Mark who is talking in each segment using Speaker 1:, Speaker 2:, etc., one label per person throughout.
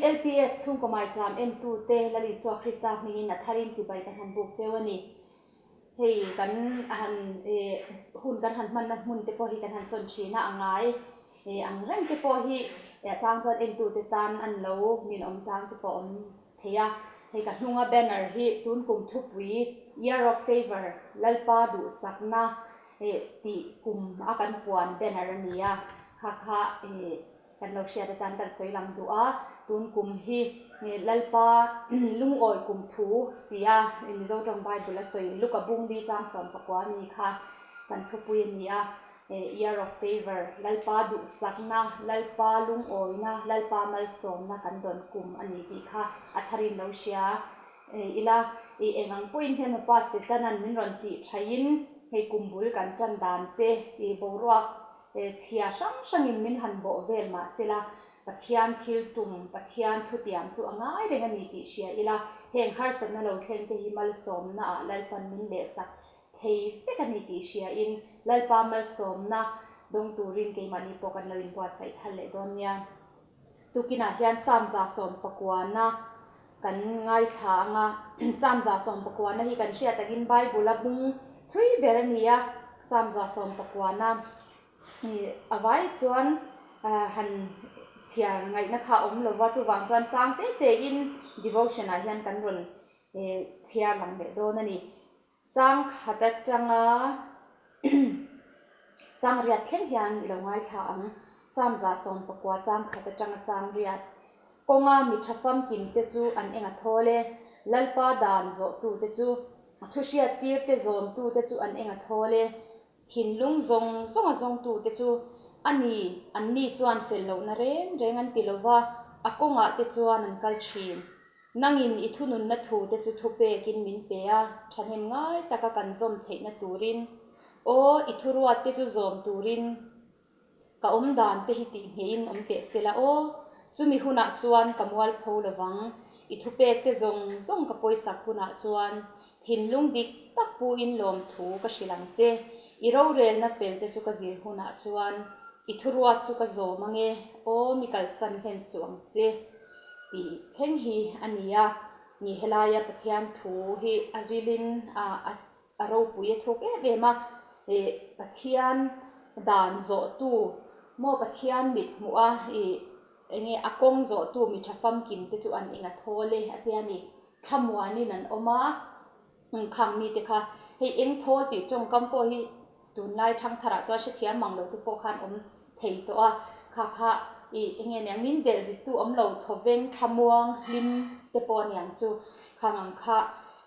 Speaker 1: LPS chhungkaw maicham entute Lal Isua Krista hmingin a tharin chibai ka han buk cheu a ni. Hei kan han hun kan han hmanna hmun te pawh hi kan han sawn thin a, a ngai ang reng te pawh hi a chang chuan entute tan an lo ninawm chang te pawh a awm thei a. Hei ka hnunga banner hi tun kum thupui Year of Favour Lalpa duhsakna tih kum a kan puan banner a ni a, kha kha Kan lo hriat atan kan sawi lang duh a, tun kum hi Lalpa lungawi kum thu tia Mizo tawng Bible a sawi Luka bungli chang 14 mi kha kan thupui a ni a, Year of Favour, Lalpa duhsakna, Lalpa lungawina, Lalpa malsawmna kan dawn kum a ni tih kha a tharin lo hria ila. I eng ang pawhin hmelhmapa Setanan min rawn tih thain hei kum bul kan tan dan te i boruak He chhia hrang hrangin min han bawh vel mah sela, Pathian thil tum, Pathian thutiam chu a ngai reng a ni tih hria ila, heng harsatna lo thleng te hi malsawmnaah Lalpan min lehsak thei vek a ni tih hriain Lalpa malsawmna dawng turin keimahni pawh kan lo inbuatsaih thar leh dawn nia. Tukinah hian Psalm 19 kan ngaithla ang a, Psalm 19 hi kan hriat takin Bible a bung thui ber a ni a, Psalm 19 a vai chuan han chhiar ngaihna kha a awm lo va, chuvang chuan chang te tein devotion ah hian kan rawn chhiar lang leh dawn a ni. Chang khat atanga chang riat thleng hian i lo ngaithla ang. Psalm 19 chang khat atanga chang riat. Kawnga mi tha famkim te chu an eng a thawl e. Lalpa dan zawhtute chu, a thuhriattirte zawmtute chu an eng a thawl e. Thinlung zawng zawnga zawngtute chu a ni, anni chuan fel lohna reng reng an ti lova, a kawngah te chuan an kal thin. Nangin i thununna thute chu thupekin min pe a, thahnem ngai taka kan zawm theihna turin, aw, i thuruatte chu zawm turin ka awm dan te hi tihngeihin awm teh sela aw, chumi hunah chuan ka mualpho lovang, i thupekte zawng zawng ka pawisak hunah chuan thinlung dik tak puin lawmthu ka hrilh ang che, i rorelna felte chu ka zir hunah chuan i thuruat chu ka zawm ange, aw, mi kalsan hlen suh ang che. Tih thleng hi a ni a, ni helaia Pathian thu hi a rilin a ropui a thuk em em a, ih Pathian dan zawhtu maw Pathian mit hmuh a ih enge a kawng zawhtu mi tha famkim te chu an eng a thawl e a tia ni, thlamuanin an awm a. Khang mite kha hei eng thawl tih tawngkam pawh hi tunlai thangtharah chuan hrethiam mang lo te pawh khan awm thei tawh a, kha kha ih eng nge niang min delh rittu awm lo thawveng thlamuang hlim te pawh a niang chu khang ang kha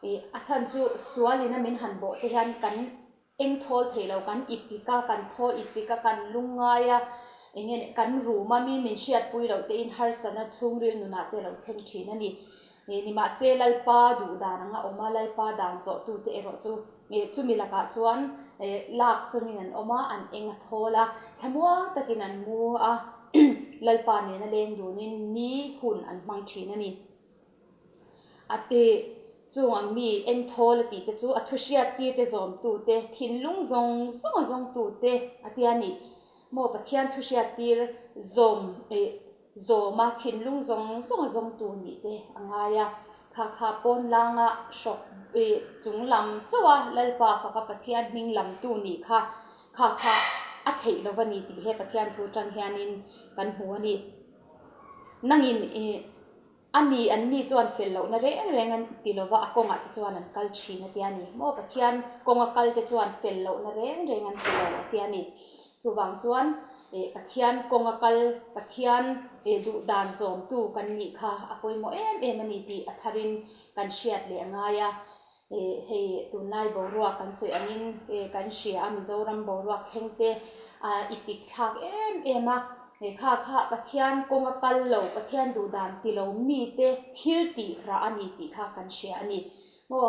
Speaker 1: ih a chhan chu sualin a min han bawh te hian kan Eng thawl thei lo kan ip pik a, kan thaw ip pik a, kan lung ngai a, eng nge kan rum a, mi min hriatpui loh tein harsatna chhungril nunah te a lo thleng thin a ni. Nimahse Lalpa duh dan anga awm a, Lalpa dan zawhtute erawh chu chumi lakah chuan lak sawnin an awm a, an eng a thawl a, thlamuang takin an mu a, Lalpa nena leng dunin ni hun an hmang thin a ni. A ti. Chung ang mi engthawl a tih te chu a thuhriattir te zawmtu te, thinlung zawng zawnga zawngtu te a tia ni. Maw Pathian thuhriattir zawm eh zawma thinlung zawng zawnga zawngtu nih te a ngai a. Kha kha pawn langa hrawk eh chung lam chauh a Lalpa faka Pathian hming lamtu nih kha kha kha a theih lo va ni tih he Pathian thu tang hianin kan hmu a ni. Nangin eh. A ni, an ni chuan fel lohna reng reng an ti lova, a kawngah te chuan an kal thin a tia ni. Maw Pathian kawnga kal te chuan fel lohna reng reng an ti lo a tia ni. Chuvang chuan eh Pathian kawnga kal, Pathian eh duh dan zawmtu kan nih kha a pawimawh em em a ni tih a tharin kan hriat leh a ngai a. Hei tunlai boruak kan sawi angin kan hria a, Mizoram boruak thleng te a i pik thlak em em a, kha kha Pathian kawnga kal lo, Pathian duh dan ti lo mite thil tih rah a ni tih kha kan hria a ni. Maw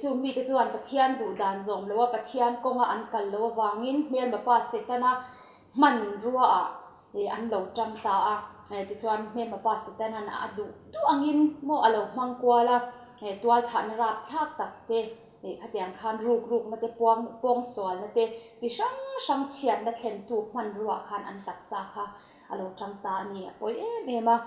Speaker 1: chung mite chuan Pathian duh dan zawm lo a, Pathian kawnga an kal lo avangin hmelma pa Setana hmanruaah an lo tang ta a, tichuan hmelma pa Setanan a duh duh angin maw a lo hmang kual a, tualthahna rapthlak tak te, khatiang khan ruk rukna te, puang pawngsualna te, chi hrang hrang chhiatna thlentu hmanruaah khan an taksa kha a lo tang ta a ni, a pawi em em a.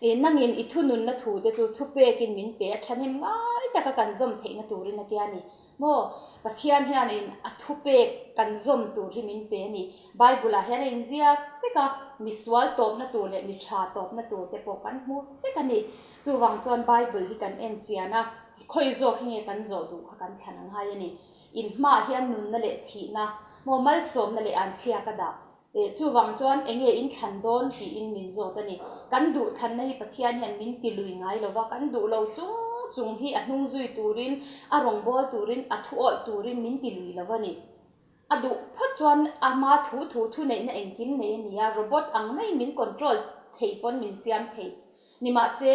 Speaker 1: Nangin i thununna thute chu thupekin min pe a thahnem ngai taka kan zawm theihna turin a tia ni. Maw? Pathian hianin a thupek kan zawm tur hi min pe a ni. Bible-ah hian a inziak vek a, mi sual tawpna tur leh mi tha tawpna tur te pawh kan hmu vek a ni. Chuvang chuan Bible hi kan en chian a, khawi zawk hi nge kan zawh duh kha kan thlan a ngai a ni. In hmaah hian nunna leh thihna, maw malsawmna leh anchhia ka dah. Chuvang chuan enge in thlan dawn tiin min zawt a ni. Kan duh thlanna hi Pathian hian min ti lui ngai lo va, kan duh lo chung chung hi a hnung zui turin, a rawngbâwl turin, a thu awih turin min ti lui lo a ni. A duh phawt chuan ama thu thu thuneihna engkim nei a ni a, robot ang maiin min control thei pawn min siam thei. Nimahse,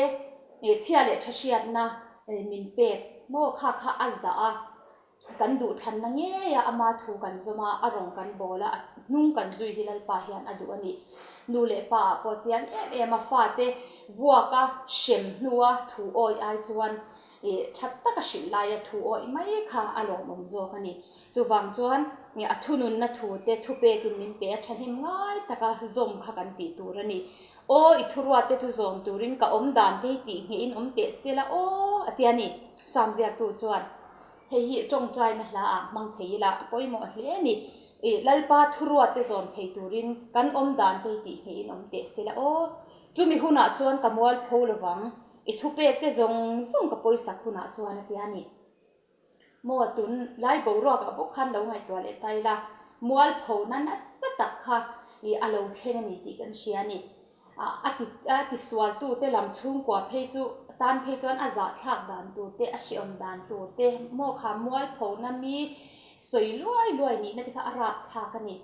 Speaker 1: chhia leh tha hriatna min pek maw kha kha a zah a. Kan duhthlanna ngeia ama thu kan zawm a, a rawng kan bawl a, a hnung kan zui hi Lalpa hian a duh a ni. Nu leh pa ah pawh chiang em em a, fate vuaka hrem hnua thu awih ai chuan ih that taka hrilh laia thu awih mai kha a lawmawm zawk a ni. Chuvang chuan a thununna thu te thupekin min pe a, thahnem ngai taka zawm kha kan tih tur a ni. Aw, i thuruat te chu zawm turin ka awm dan te hi tih nghehin awm teh se la aw, a ti a ni. Sam ziaktu chuan hei hi tawngtaina hla ah hmang thei ila a pawimawh hle a ni. I Lalpa thuruat te zawm thei turin kan awm dan te hi tih nghehin awm teh se la aw. Chumi hunah chuan ka mualpho lovang, i thupek te zawng zawng ka pawisak hunah chuan a ti a ni. Maw tun lai boruakah bawk khan lo ngaihtuah leh ta ila, mualphona nasa tak kha i a lo thleng a ni tih kan hria a ni. A ti a tisualtute lam chhungkua phei chu tan phei chuan a zahthlak dan tur te, a hreawm dan tur te, maw kha mualphona mi sawi luai luai nihna te kha a rapthlak a ni.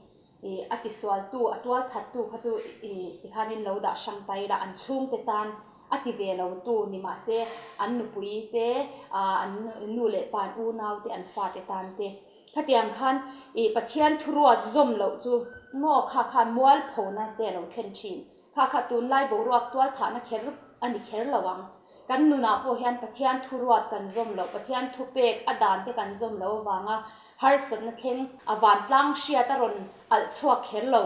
Speaker 1: I a tisualtu, a tualthattu kha chu i tikhanin lo dah hrang ta ila, an chhungte tan a ti ve lo tu ni mah se, an nupui te, an nu leh pa, an unau te, an fate tan te. Khatiang khan i Pathian thuruat zawm loh chu maw kha khan mualphona te a lo thlen thin. Kha kha tunlai boruak tualthahna kher a ni kher lo ang. Kan nunah pawh hian Pathian thuruat kan zawm loh, Pathian thupek a dan te kan zawm loh avanga harsatna thleng a vantlang hriat a rawn alh chhuak kher lo.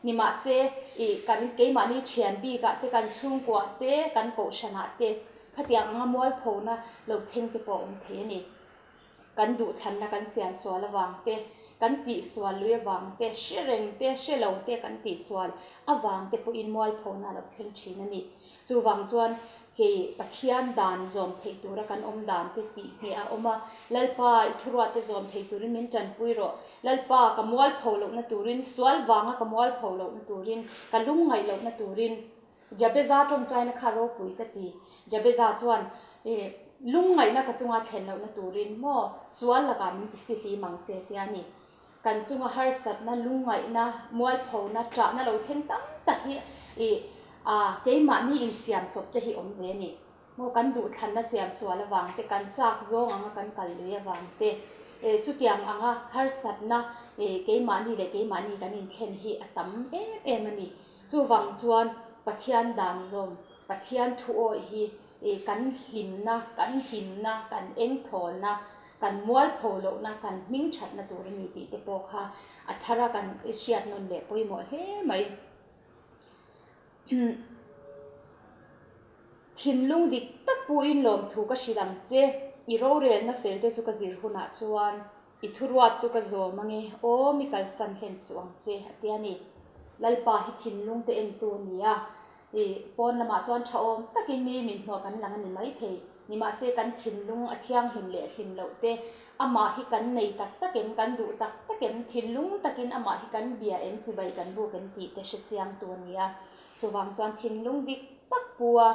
Speaker 1: Nimahse, i kan keimahni thian bikah te, kan chhungkuah te, kan kohhranah te khatiang anga mualphona lo thleng te pawh a awm thei a ni. Kan duhthlanna kan siam sual avang te, kan tihsual lui avang te, hre reng te, hre lo te kan tihsual avang te pawhin mualphona a lo thleng thin a ni. Chuvang chuan kei Pathian dan zawm theih tura kan awm dan te tih ngheh a awm a, Lalpa i thuruatte zawm thei turin min tanpui rawh. Lalpa ka mualpho lohna turin, sual vanga ka mualpho lohna turin, ka lungngaih lohna turin, Jabeza tawngtaina kha ropui ka ti. Jabeza chuan, Ih, lungngaihna ka chunga thlen lohna turin maw sual lakah min ti fihlim ang che tia a ni. Kan chunga harsatna, lungngaihna, mualphona, ṭahna lo thleng tam tak hi ih, a, keimahni insiam chawp te hi awm ve a ni. Maw kan duhthlanna siam sual avang te, kan chak zawng anga kan kal lui avang te, eh chutiang anga harsatna eh keimahni leh keimahni kan inthlen hi a tam em em a ni. Chuvang chuan Pathian dan zawm, Pathian thu awih hi eh kan hlimna, kan himna, kan engthawlna, kan mualpho lohna, kan hming thatna tur a ni tih te pawh kha a thara kan hriat nawn leh pawimawh hle mai. Thinlung dik tak puin lawmthu ka hrilh ang che, i rorelna fel te chu ka zir hunah chuan i thuruat chu ka zawm ange, aw mi kalsan hlen suh ang che, a ti a ni. Lalpa hi thinlung te entu a ni a, i pawn lamah chuan tha awm takin mi min hmuah kan lang a ni maithei. Nimahse kan thinlung a thianghlim leh hlim loh te, amah hi kan nei tak tak em, kan duh tak tak em, thinlung takin amah hi kan bia em, chibai kan buk em tih te hre chiang tu a ni a. Chuvang chuan thinlung dik tak pu a,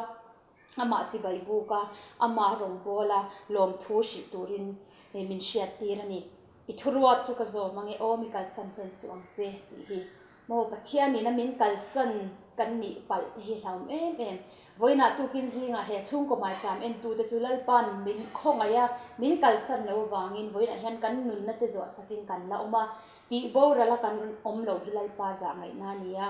Speaker 1: amah chibai buk a, amah rawngbâwl a, lawmthu hrilh turin min hriat tir a ni. I thuruat chu ka zawm ange aw, mi kalsan hlen suh ang che tih hi. Maw Pathianin a min kalsan kan nih palh te hi hlauhawm em em. Vawiinah tukin zingah he chhungkaw maicham entute chu Lalpa'n min khawngaih a, min kalsan lo avangin vawiinah hian kan nunna te zuah sakin kan la awm a, tih boral a kan awm lo hi Lalpa zah ngaihna a ni a.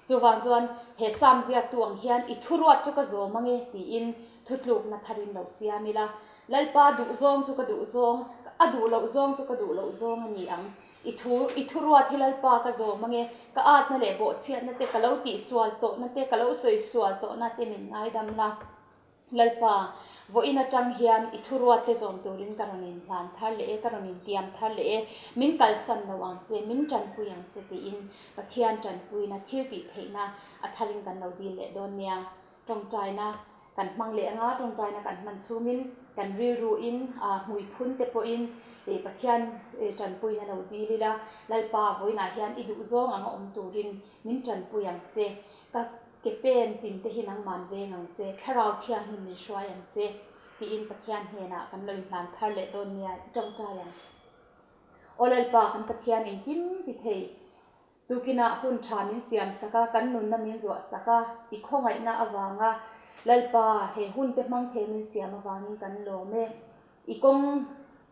Speaker 1: Chuvang chuan he Sam ziaktu ang hian i thuruat chu ka zawm ange tiin thutlukna tharin lo siam ila, Lalpa duhzawng chu ka duhzawng, a duh loh zawng chu ka duh loh zawng a ni ang. I thu, i thuruat hi Lalpa ka zawm ange, ka atna leh bawhchhiatna te, ka lo tihsual tawhna te, ka lo sawi sual tawhna te min ngaidam la. Lalpa, vawiin atang hian i thuruat te zawm turin ka rawn inhlan thar leh e, ka rawn intiam thar leh e, min kalsan lo ang che, min tanpui ang che tiin Pathian tanpuina, thil tih theihna a tharin kan lo dil leh dawn nia. Tawngtaina kan hmang leh anga tawngtaina kan hman chhungin kan rilruin hmui phun te pawhin Pathian tanpuina lo dil ila, Lalpa vawiinah hian i duhzawng anga awm turin min tanpui ang che, ka ke pen tin te hi nangman veng ang che, Thlarau Thianghlim min hruai ang che tiin Pathian hnenah kan lo inhlan thar leh dawn nia i tawngtai ang. Aw Lalpa kan Pathian engkim ti thei. Tukinah hun tha min siam sak a, kan nunna min zuah sak a, i khawngaihna avanga Lalpa he hun te hmang thei min siam avangin kan lawm e. I kawng,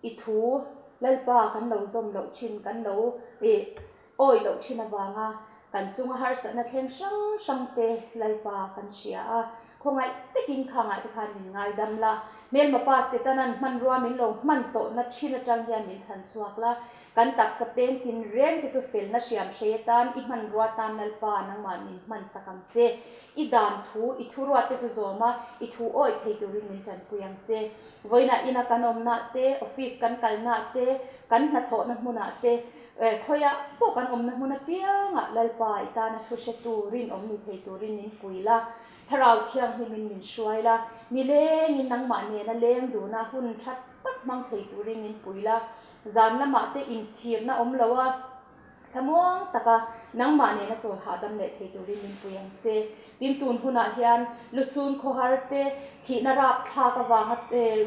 Speaker 1: i thu Lalpa kan lo zawm loh thin, kan lo awi loh thin avanga kan chunga harsatna thleng hrang hrang te Lalpa kan hria a. Khawngaih takin khangah te khan min ngaidam la, hmelma pa Setanan hmanrua min lo hman tawhna thin atang hian min chhan chhuak la, kan taksa peng tin reng te chu felna hriam hrei atan i hmanrua tan Lalpa nangmah min hman sak ang che. I dan thu, i thuruat te chu zawm a, i thu awih thei turin min tanpui ang che. Vawiinah ina kan awmnah te, office kan kalnah te, kan hnathawhna hmunah te, khawiah pawh kan awmna hmun apiangah Lalpa i tana thu hretu rinawm ni thei turin min pui la. Thlarau Thianghlimin min hruai la, nilengin nangmah nena leng duna hun tha tak hmang thei turin min pui la, zan lamah te inchhirna awm lo a, thlamuang taka nangmah nena chawl hahdam leh thei turin min pui ang che. Tin, tun hunah hian lusun khawhar te, thihna rapthlak avanga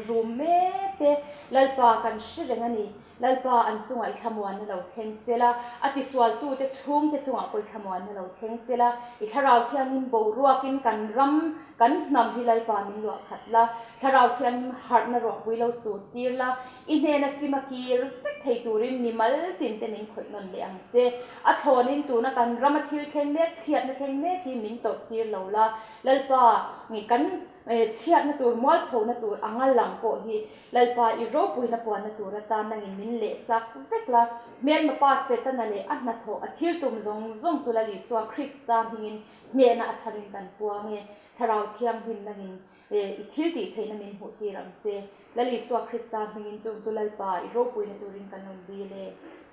Speaker 1: rum mek te Lalpa kan hre reng a ni. Lalpa an chungah i thlamuanna lo thleng sela, a tisualtute chhungte chungah pawh i thlamuanna lo thleng sela, i Thlarau Thianghlim boruakin kan ram, kan hnam hi Lalpa min luah khat la, Thlarau Thianghlim harhna ruahpui lo sur tir la, i hnena sim a kir vek thei turin mi mal tinte min khawih nawn leh ang che. A thlawnin tuna kan rama thil thleng mek, chhiatna thleng mek hi min tawrh tir lo la, Lalpa kan chhiatna tur, mualphona tur anga lang pawh hi Lalpa i ropuina puanna tur atan nangin min leh sak vek la, hmelma pa Setana leh a hnathawh a thil tum zawng zawng chu Lal Isua Krista hmingin hnehna a tharin kan puang e, Thlarau Thianghlim nangin i thil tih theihna min hmuh tir ang che. Lal Isua Krista hmingin chung chu Lalpa i ropuina turin kan rawn dil e.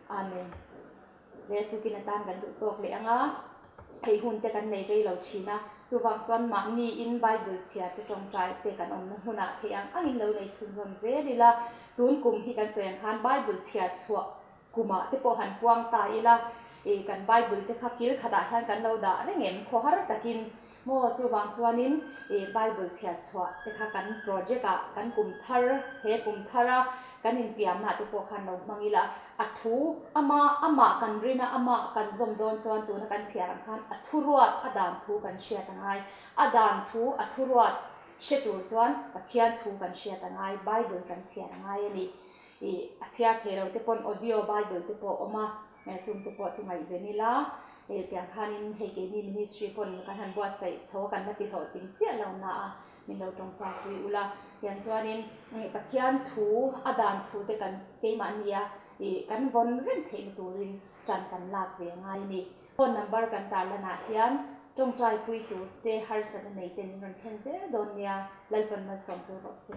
Speaker 1: Amen. He tukin atan kan duh tawk leh ang a, hei hun te kan nei rei lo thin a, chuvang chuan mahniin Bible chhiar te tawngtai te kan awmna hmunah theih ang angin lo nei chhunzawm zel ila, tun kum hi kan sawi ang khan Bible chhiar chhuah kumah te pawh han puang ta ila, ih kan Bible te kha kil khatah hian kan lo dah reng em khawhar takin Maw, chuvang chuanin i Bible chhiar chhuah te kha kan project ah kan kum thar, he kum thar a kan intiamna te pawh khan lo hmang ila, a thu ama amah kan rin a, amah kan zawm dawn chuan tuna kan chhiar ang khan a thuruat, a dan thu kan hriat a ngai. A dan thu, a thuruat hre tur chuan Pathian thu kan hriat a ngai, Bible kan chhiar a ngai a ni. I a chhiar thei lo te pawn audio Bible te pawh a awm a. Chung te pawh chu ngaihven ila, hei tiang khanin hei keini ministry pawn kan han buatsaih chho a kan la ti hlawhtling chiah lo na a, min lo tawngtai pui ula. Tiang chuanin Pathian thu a dan thu te kan keimahnia ih kan vawn reng theihna turin tan kan lak ve ngai a ni. Phone number kan tarlanah hian tawngtai pui tur te harsatna nei te min rawn thlen zel dawn nia, Lalpan malsawm chu rawh se.